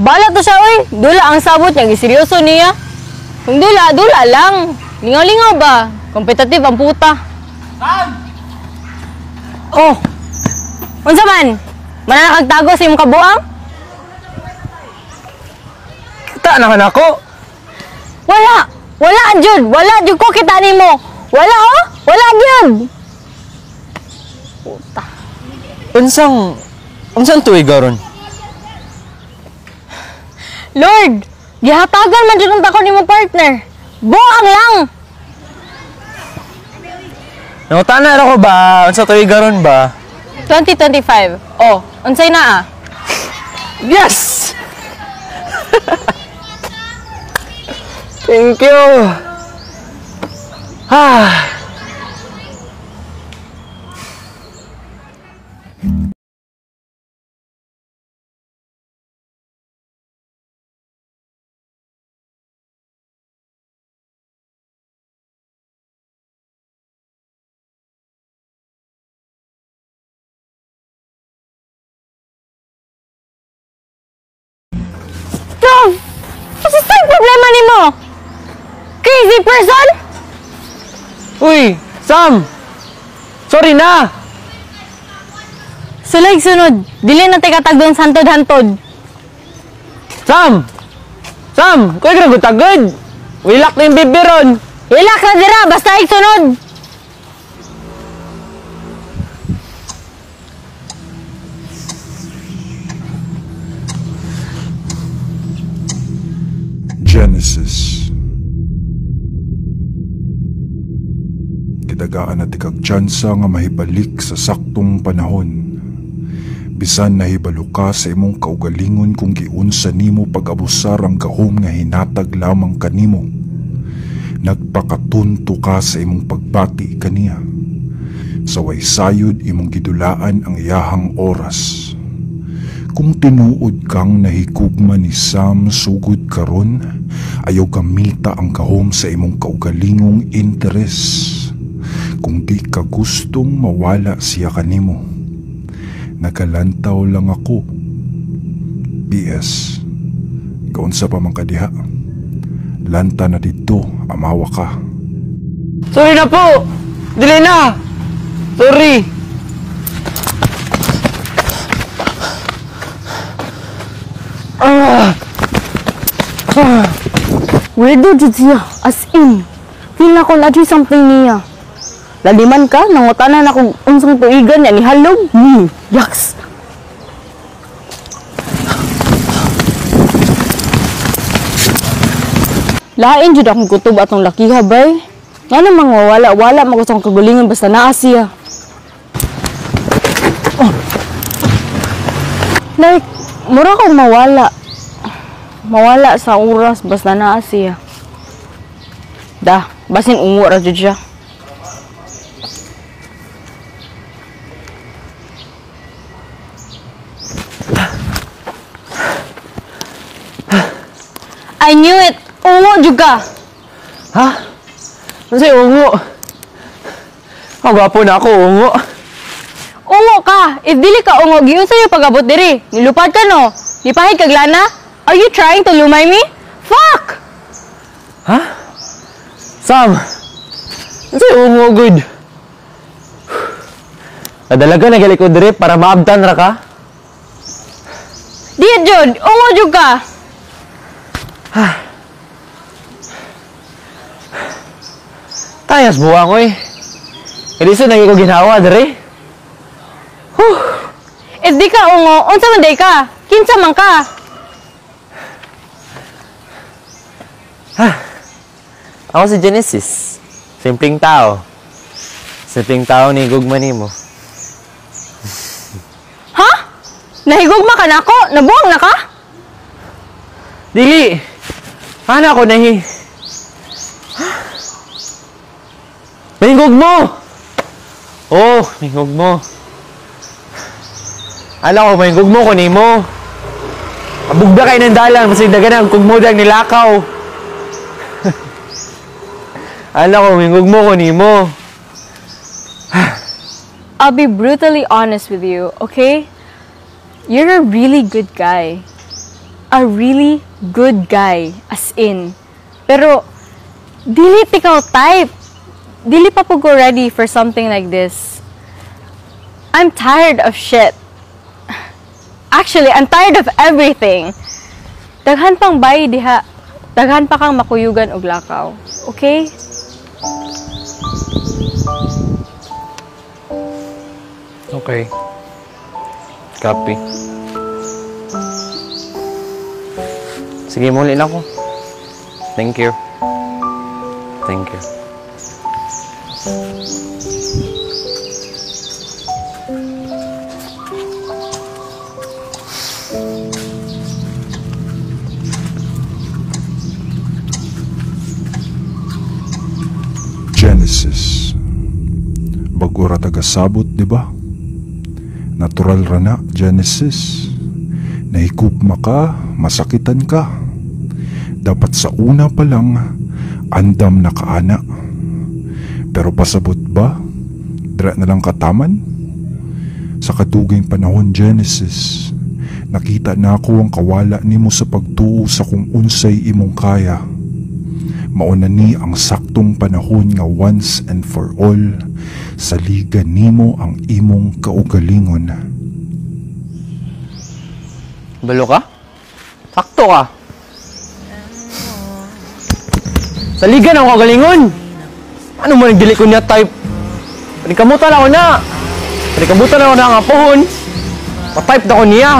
Bala to siya, oy. Dula ang sabot niya, giseryoso niya. Kung dula, dula lang. Lingaw-lingaw ba? Competitive ang puta. Oh! Unsa man? Mananakagtago sa imong kabuang? Kita na ka nako. Wala! Wala, jud! Wala, jud ko kita nimo! Wala, oh! Wala, jud! Puta. Unsang tuig karon? Lord! Gihatagan man jud unta ko nimo partner. Buang lang! Nangutana ra ko ba? Unsa tuig karon ba? 2025. Oh, unsay naa? Yes! Thank you. Ah. No! What's the problema nimo? Crazy person? Uy, Sam! Sorry na! Sulay sunod. Dili na tay katagdon sa hantod-hantod. Sam! Sam! Kuya ka tagod! Wilak na yung bibiron! Ilak na dira, basta sunod. Genesis. Gidagaan na tikag tsansa nga mahibalik sa saktong panahon. Bisan nahibalo ka sa imong kaugalingon kung giunsa nimo pag-abusar ang gahom nga hinatag lamang kanimo. Nagpakatunto ka sa imong pagbati kaniya. Sa way sayod imong gidulaan ang iyahang oras. Kung tinuod kang nahigugma ni Sam sugod karon, ayaw gamita ang gahom sa imong kaugalingong interes. Kung di ka gustong mawala siya kanimo. Nagalantaw lang ako. BS. Kaunsa pa man kadiha. Lanta na dito, amawa ka. Sorry na po! Dili na! Sorry! Ah! Ah! Weirdo jud siya, as in. Feel na ko na something niya. Laliman ka, nangutanan ako unsang tuigan niya ni halog. Yaks. Lain jud akong kutob atong lakiha bay. Nga namang wala man ko sa akong kagalingon basta naa siya. Oh. Like, mura kong mawala. Mawala sa oras basta naa siya. Da, basin ungo ra jud siya. I knew it! Ungo jud ka! Ha? Unsay ungo? Ang gwapo na ako, ungo. Ungo ka! If dili ka ungo, giunsa yung pag-abot diri? Nilupad ka no? Nipahid kag lana? Are you trying to lumay me? Fuck! Ha? Sam! Unsay ungo good? Nadalaga na gali ko diri para maabtan ra ka? Di jud! Ungo jud ka! Tayas buwang oy. Kadiso nagi ko ginawa diri. Huh. If di ka ungo, unsa man day ka? Kinsa man ka? Ha. Ako si Genesis. Simpleng tao. Simpleng tao ni gugma nimo. Ha? Nahigugma ka nako? Nabuang na ka? Dili. Ana ko nahi. Mahingog mo! Oh, mahingog mo. Ala ko, mahingog mo ko nimo. Abugda kay ng dalan, masig dagan ang kugmudang nilakaw. Ala ko, mahingog mo ko nimo. I'll be brutally honest with you, okay? You're a really good guy. a really good guy, as in. Pero, dili ikaw type. Dili pa po ko ready for something like this. I'm tired of shit. Actually, I'm tired of everything. Daghan pang bay diha. Daghan pa kang makuyugan og lakaw. Okay? Okay. Copy. Sige, muli na ako. Thank you. Thank you. Genesis. Bago ra tagasabot, di ba? Natural ra na, Genesis. Nahigugma ka, masakitan ka. Dapat sa una pa lang, andam na kaana. Pero pasabot ba? Dira na lang kataman? Sa kaduging panahon, Genesis, nakita na ako ang kawala nimo sa pagtuo sa kung unsay imong kaya. Mauna ni ang saktong panahon nga once and for all, saligan nimo ang imong kaugalingon. Balo ka? Sakto ka! Saligan ang kaugalingon! Ano man nagdili ko niya type? Panikamutan ako na! Panikamutan ako na nga pohon! Pa-type na ko niya!